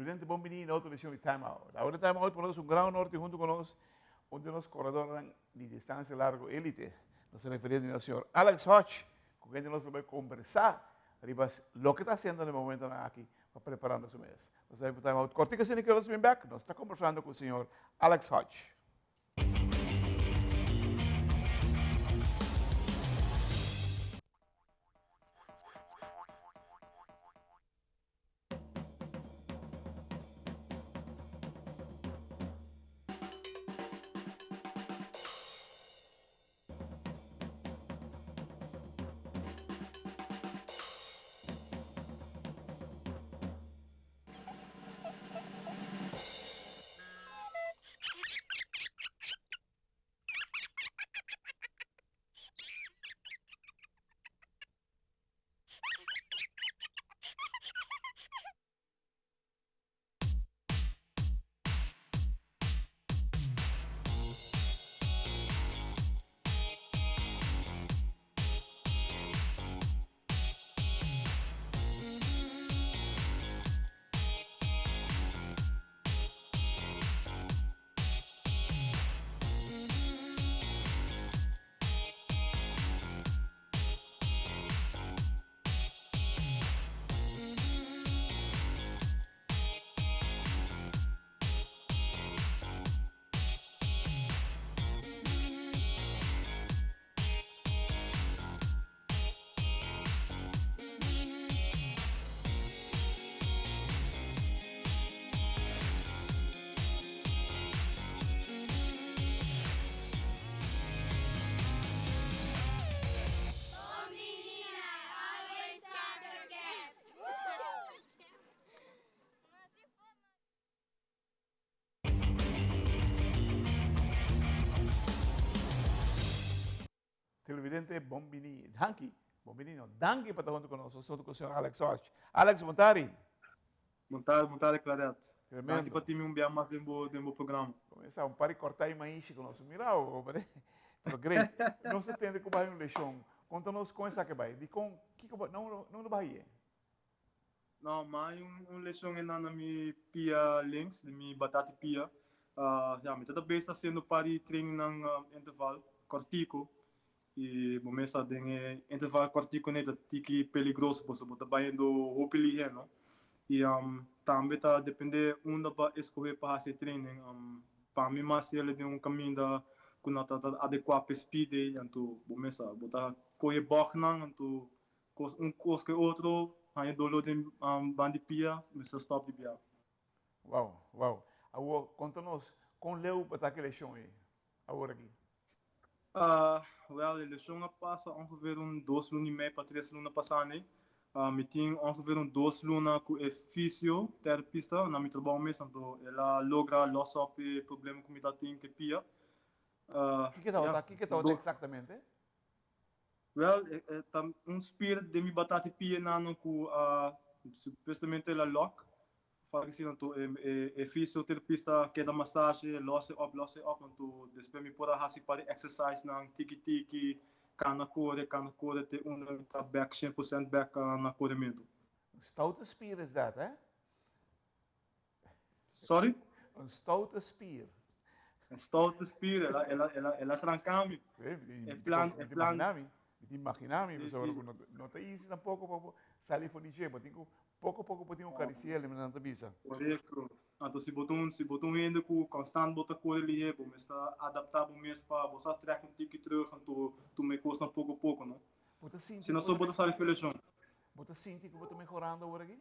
Televidente bon bini na otro edicion di Time Out. Awor di Time Out pa nos un gran honor tin hunto cu nos un di nos corredornan di distancia largo elite. Nos ta referiendo na señor Alex Hodge cu kende nos lo bay conversa riba loke ta haciendo na e momentonan aki pa preparando su mes. Nos ta bay pa Time Out cortico asina ki nos bin bek nos ta conversando cu señor Alex Hodge. Televidente bon bini, danki, bon bini no, danki pa ta hunto ku nos, nos hunto ku señor Alex Hodge. Alex, bon tardi. Bon tardi, bon tardi Claret. Tremendo. Danki pa tin mi un bia mas den bo, den bo programa. Comenzá un par di cortá y maishi ku nos mira o, pero great. Nos ta tende ku bai un leshon. Konta nos kon esaki bai, dikon, kiko bo, no, no lo bai e? No, ma hay un, un lesión en na mi pia links, di mi batati pia. Ja, mi tata bes haciendo par di trainingnan interval cortico. Y bo mes sa den e interval cortico ne ta tiki peligroso pasobra bo ta bayendo hopi lihe, no? Y tambe ta depende unda bo a escoge pa haci e training. Pa mi mas el den un caminda cu no ta adecua pa e speed ey, anto bo mes sa bo ta coge bochtnan, anto Kos un kos ke otro, haña doló den ban di pia, mester stòp di bia. Wow, wow. Awor konta nos kon leu bo ta ku e leshon ei awor aki? Wèl, e leshon a pasa ongeveer un dos luna i mei pa tres luna pasá nei. Mi tin ongeveer un dos luna ku e fisioterapista na mi trabou mes, anto el a logra lòs òp e problema ku mi ta tin ku e pia. Kiko tabata, kiko tabata eksaktamente? Wel, e ta un spier den mi batati pia nano cu a supuestamente la lock. Fa asina anto e fisioterapista a keda massage, los e op, los e op, anto despues mi por a haci par di exercise nan tiki tiki, cana core, cana core te unda mi ta bek cien por cent bek na coremento. Un stoute spier is dat, hè? Sorry? Un stoute spier. Un stoute spier, el a, el a, el a, el a tranca mi. E plan, e plan. Mi ta imagina mi, pasobra cu no ta easy tampoco pa bo sali for di dje, bo tin cu poco poco bo tin cu cariciel, nan ta bisa. Correcto. Anto si bo ta un, si bo ta un hende cu constant bo ta core lihe, bo mester adapta bo mes pa bo sa trek un tiki terug anto tuma e cosnan poco poco, no? Bo ta sinti Si no so bo ta sali peleacion. Bo ta sinti cu bo ta mehorando awor aki?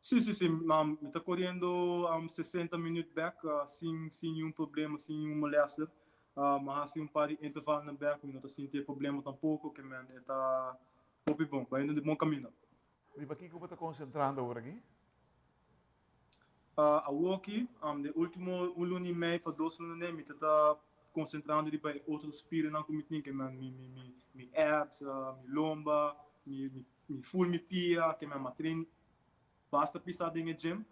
Sí, sí, sí. Mi ta coriendo 60 minuut bek sin, sin niun problema, sin niun molester. Mi a haci un par di intervalnan bek, mi no ta sinti e problema tampoco, ke men e ta hopi bon, bayendo di bon caminda. Riba kico bo ta concentrando awor aki? Awoki, den ultimo un luna y mei pa dos luna ne, mi ta ta concentrando riba e otro spiernan cu mi tin, ke men mi, mi, mi, mi abs, mi lomba, mi, mi Mi ful mi pia ke mi a matrin basta pisa den e gym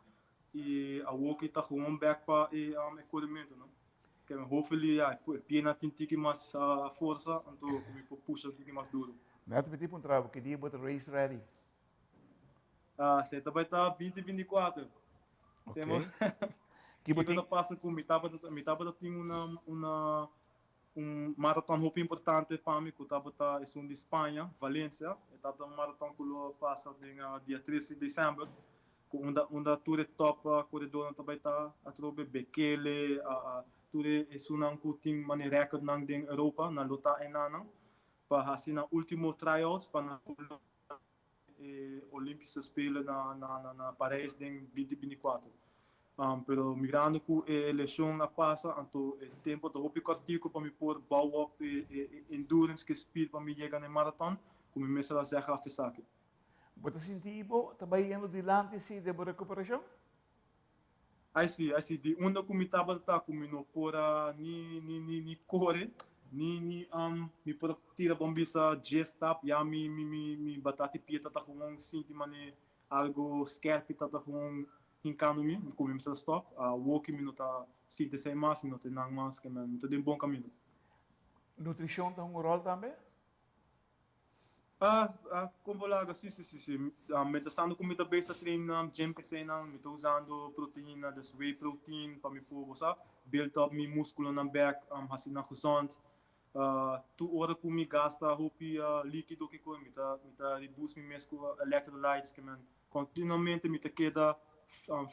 y awor ki ta gewoon bek pa e korementu no. Ke mi hopefully ya e pianan tin tiki mas forsa anto ku mi por pusha tiki mas duro. Net mi tin puntra bo ki dia bo ta race ready? Ah, esei ta bai ta 2024. Ok. Ki bo tin? Kiko ta pasa ku mi tabata mi tabata tin una una un maraton hopi importante pa mi ku tabata esun di Spaña, Valencia. E tabata un maraton ku lo pasa den dia 3 di december ku unda unda tur e top koredornan ta bai ta atrobe, Bekele, tur e esunnan ku tin mane rekordnan den Europa nan lo ta enanan pa hasi nan ultimo tryouts pa nan por logra e Olympische Spelen na na na Parijs den 2024. Pero mirando ku e leshon a pasa anto e tempo ta hopi kòrtiku pa mi por bou op e e endurance ku e speed pa mi yega na e maraton ku mi mester a zeg af esaki. Bo ta sinti bo ta bai yendo dilanti si den bo rekuperashon? Ai si, ai si, di unda ku mi tabata ta ku mi no por a ni ni ni ni kore, ni ni mi por a tira bon bisa djes stap, ya mi mi mi mi batati pia ta ta gewoon sinti mane algo skerpi ta ta gewoon hinkando mi, ku mi mester a stop. Awoki mi no ta sinti esei mas, mi no ta nan mas, ke men mi ta den bon kaminda. Nutrishon ta hunga un ròl tambe? Ah, ah, con bo laga, si, si, si, si. Mientras tanto cu mi ta bezig ta train gym p'eseinan, mi ta usando proteina, dus whey protein, pa mi por, bo sa, build up mi musculonan bek, haci nan gezond. Tur ora cu mi gasta hopi likido kico, mi ta, mi ta reboost mi mes cu electrolytes, ke men continuamente mi ta keda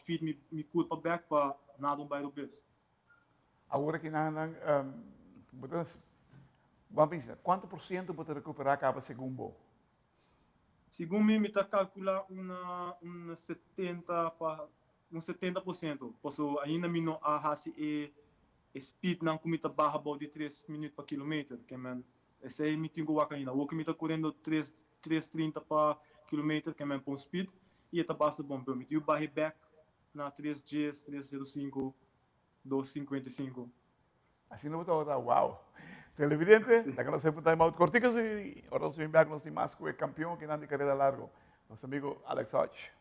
feed mi, mi curpa bek pa nada no bay robes. Awor aki nan nan bo ta ban bisa kuantu por siento bo ta rekuperá kaba segun bo? Segun mi mi ta kalkulá una un 70 pa un 70 por siento paso ainda mi no a hasi e e speednan ku mi ta baha bou di tres minüt pa kilometer ke men esei mi tin ku wak ainda. Awor ku mi ta kuriendo tres tres trinta pa kilometer ke men pon speed i e ta basta bon pero mi tin ku baha e bèk na tres djes tres zero sinku dos 55. Asina bo tabata, wow. Televidente, laga nos hep un time out cortico si ora nos bin back nos tin mas cu e campeon kinan di carrera largo, nos amigo Alex Hodge.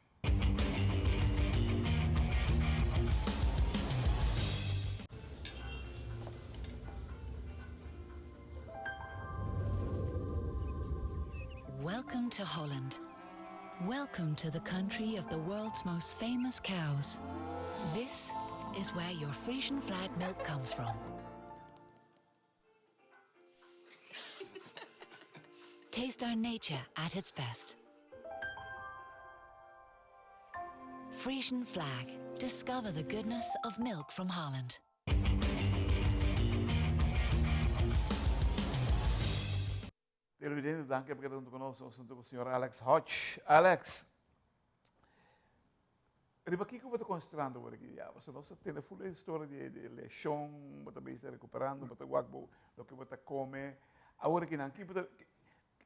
Welcome to Holland. Welcome to the country of the world's most famous cows. This is where your Frisian flag milk comes from. Taste our nature at its best. Frisian flag. Discover the goodness of milk from Holland. Televidente, danki pa keda huntu ku nos. Nos huntu ku señor Alex Hodge. Alex, riba kiko bo ta konsentrando awor aki? Ya, pasobra nos a tende ful e historia di di leshon, bo ta bezig ta rekuperando, bo ta wak bo loke bo ta kome. Awor aki nan, kiko bo ta,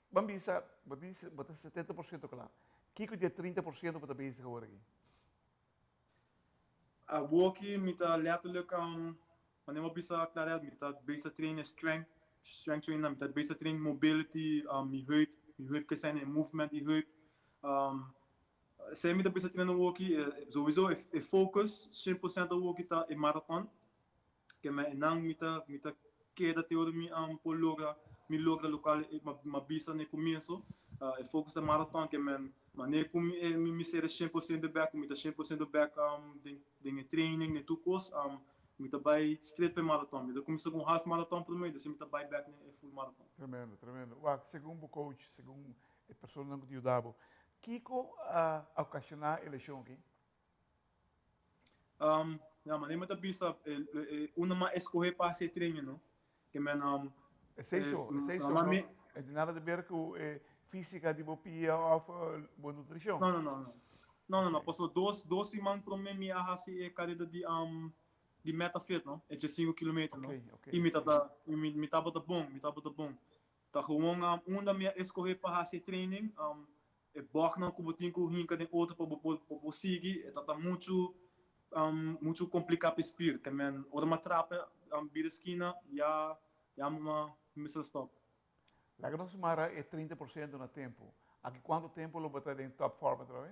ban bisa, bo di bo ta 70% kla. Kiko di e 30% bo ta bezig awor aki? Awoki mi ta letterlijk, wanneer bo bisa Claret, mi ta bezig ta train e strength, strength training, mi ta bezig ta train mobility, mi heup, mi heup ke zijn e movement di heup. Esei mi ta bezig ta train awoki, sowieso e focus 100% awoki ta e marathon. Ke me nan mi ta mi ta keda te ora mi por logra mi logra lokual mi a bisa na e komienso. E focus ta marathon ke men manera ku mi mi ser 100% bek ku mi ta 100% bek den den e training den tur kos mi ta bai straight pa e marathon. Mi ta kuminsá ku un half marathon promé despues mi ta bai bek na e full marathon. Tremendo, tremendo. Wak, segun bo coach, segun e personanan ku ta yuda bo, kiko a okashoná e leshon aki? Um, ja, maar neem het bisa, uno maar escoge pa hacer training, no? Que men, um, Esei so, esei so, no? E tin nada te ver ku e física di bo pia of bo nutricion? No, no, no, no. No, no, no. Paso dos, dos siman prome mi a hasi e carrera di, um, di Metafit, no? E 5 kilometer, no? Okay, okay. Y mi tata, mi, mi tabata bon, mi tabata bon. Ta gewoon, um, unda mi a escoge pa hasi training, um, E bògnan ku bo tin ku hinka den otro pa bo por pa bo sigui e ta ta muchu muchu kompliká pa e spier. Ke men ora mi a trapa bira skina ya ya mi a mester stòp. Laga nos mara e 30% na tempu. Aki kuantu tempu lo bo ta den top form atrobe?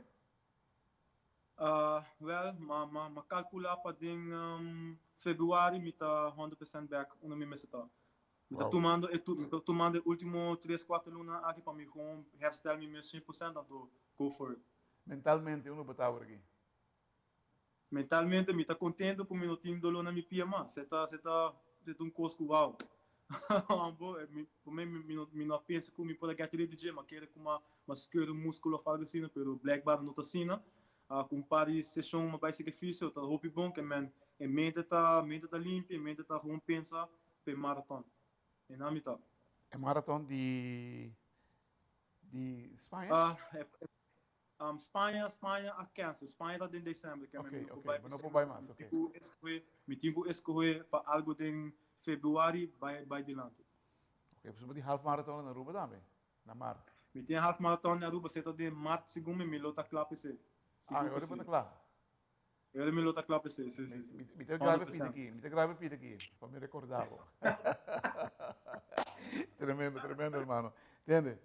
Wèl, mi a kalkulá pa den februari mi ta 100% bèk unda mi mester ta. Mi ta tumando e mi ta tumando e ultimo tres, cuatro luna aki pa mi gewoon herstel mi mes 100% anto go for it. Mentalmente, unda bo ta awor aki? Mentalmente mi ta contento cu mi no tin dolor na mi pia mas. E ta, e ta, e ta un cos cu wow. Bo, mi, prome mi, mi no, mi no a pensa cu mi por a get rid di dje, mi a kere cu mi a skeur un musculo of algo asina, pero blijkbaar no ta asina. Cu un par di sesion mi a bay sacrificio, ta hopi bon, ke men e mente ta, mente ta limpi, e mente ta gewoon pensa p'e marathon. E nan mi ta. E marathon di, di Spaña? Spaña, Spaña a cancel. Spaña ta den december. Ke mi no por bai. No por bai mas, ok. Mi tin ku escohe pa algo den februari bai bai dilanti. Ok, pasobra bo tin half marathon na Aruba tambe, na maart. Mi tin half marathon na Aruba, esei ta den maart segun mi, mi lo ta kla p'esei. Ah, e ora bo ta kla? E ora mi lo ta kla p'esei, si, si, si. Mi ta graba e pida aki, mi ta graba e pida aki, pa mi recorda bo. Tremendo, tremendo hermano. Tende?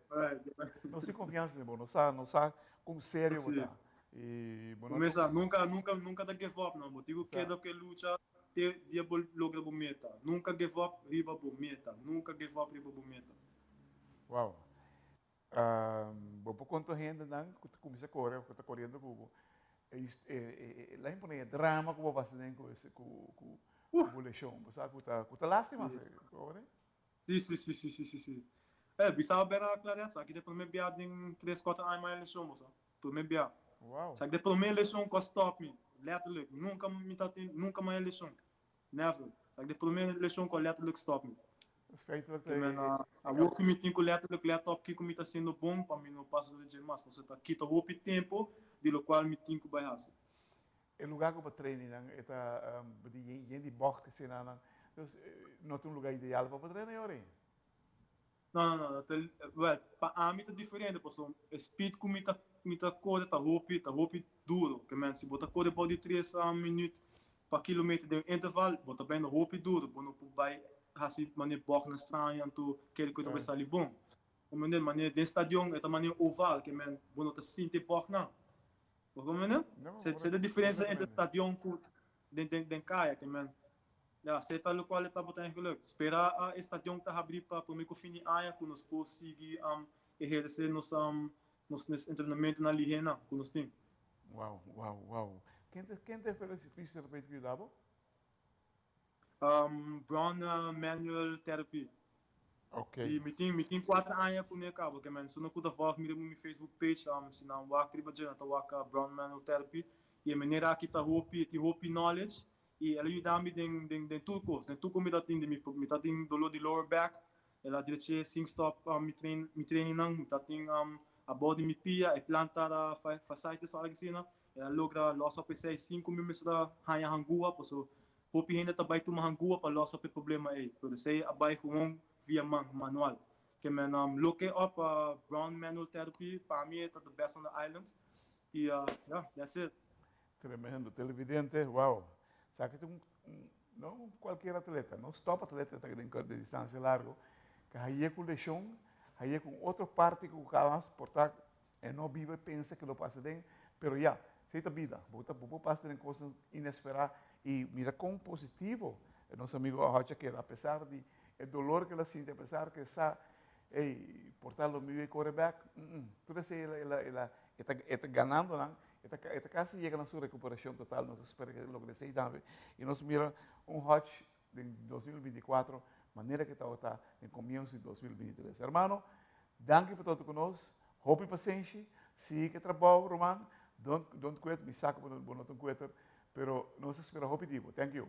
Nos tin confiansa den bo, nos sa, nos sa con serio bo ta. Y bo no. Mesa, nunca, nunca, nunca ta give up, no. Bo tin cu keda cu e lucha te dia bo logra bo meta. Nunca give up riba bo meta. Nunca give up riba bo meta. Wow. Bo por konta hendenan ku ta kuminsá kore òf ku ta koriendo ku bo, e la impone e drama ku bo pasa den ku ese ku ku bo leshon. Bo sa ku ta ku ta lástima si, kore? Si, si, si, si, si, si, si. E, bisa bo bera Claret, sa ki ta e promé bia den tres, kuater aña mi a leshon, bo sa. Promé bia. Wow. Sa ki ta e promé leshon ku a stòp mi, lèterlik. Nunka mi ta tin, nunka mi a leshon. Never. Sa ki ta e promé leshon ku a lèterlik stòp mi. Feitelijk ta e. Awor ku mi tin ku letterlijk let op kiko mi ta hasiendo bon pa mi no pasa dor dje mas, pasobra ta kita hopi tempo di lokual mi tin ku bai hasi. E lugar ku pa trainingnan e ta di yen di bògt asina nan, dus no ta un lugar ideal pa bo traina yori? No, no, no, ta, wèl, pa ami ta diferente pasobra e speed ku mi ta mi ta kore ta hopi ta hopi duro. Ke men si bo ta kore bou di tres minüt pa kilometer den un interval, bo ta bende hopi duro, bo no por bai hasi manera bògnan straño anto kere ku e ta bai sali bon. Comprende? Manera den stadion e ta manera oval, ke men bo no ta sinti e bògnan. Bo comprende? Se ta diferensia entre stadion ku den den kaya, ke men ya, se ta lokual e tabata eigenlijk. Spera e stadion ta habri pa prome ku fin di aña ku nos por sigui eherse nos nos nos entrenamentonan lihenan ku nos tin. Wow, wow, wow. Ken ta, ken ta e fysioterapeut ku yuda bo? Brown Manual Therapy. Ok. I mi tin, mi tin kuater aña ku mi a kaba ke men. So no ku ta volg mi riba mi Facebook page, si nan wak riba dje nan ta wak Brown Manual Therapy. I e manera aki ta hopi, e tin hopi knowledge i el a yuda mi den, den, den tur kos. Den tur ku mi ta tin, den mi, mi ta tin dolor di lower back, El a dreche sin stop mi train mi trainingnan, mi ta tin abou di mi pia e plantar fasciitis of algo asina, el a logra los op esei sin cu mi mester a haña hangua paso hopi hende ta bay tuma hangua pa los op e problema ey, pero esei a bay gewoon via man, manual. Ke men loke op Brown Manual Therapy pa mi e ta the best on the island y yeah, that's it. Tremendo, televidente, wow, sa ki ta un No cualkier atleta, no stop atleta ta den di distancia largo, que haye cu lesion, haye cu otro parti cu camas por ta e no biba y pensa que lo pasa den, pero ya, esey ta bida, bo ta bo por pasa den cosnan inespera y mira con positivo nos amigo Ahocha keda a pesar di e dolor que el a sinti, a pesar que sa ey por ta lo miyo e core bek, tur esey el a el a e ta ganando nan. E ta e ta casi yega na su recuperacion total, nos ta spera ke logra esey tambe. Y nos mira un Hodge den 2024 manera ke tabata den comienzo di 2023. Hermano, danki pa tabata cu nos, hopi pasenshi, sigui ke trabao ruman, don't don't quit, mi sa cu bo no ta un quitter, pero nos ta spera hopi di bo. Thank you.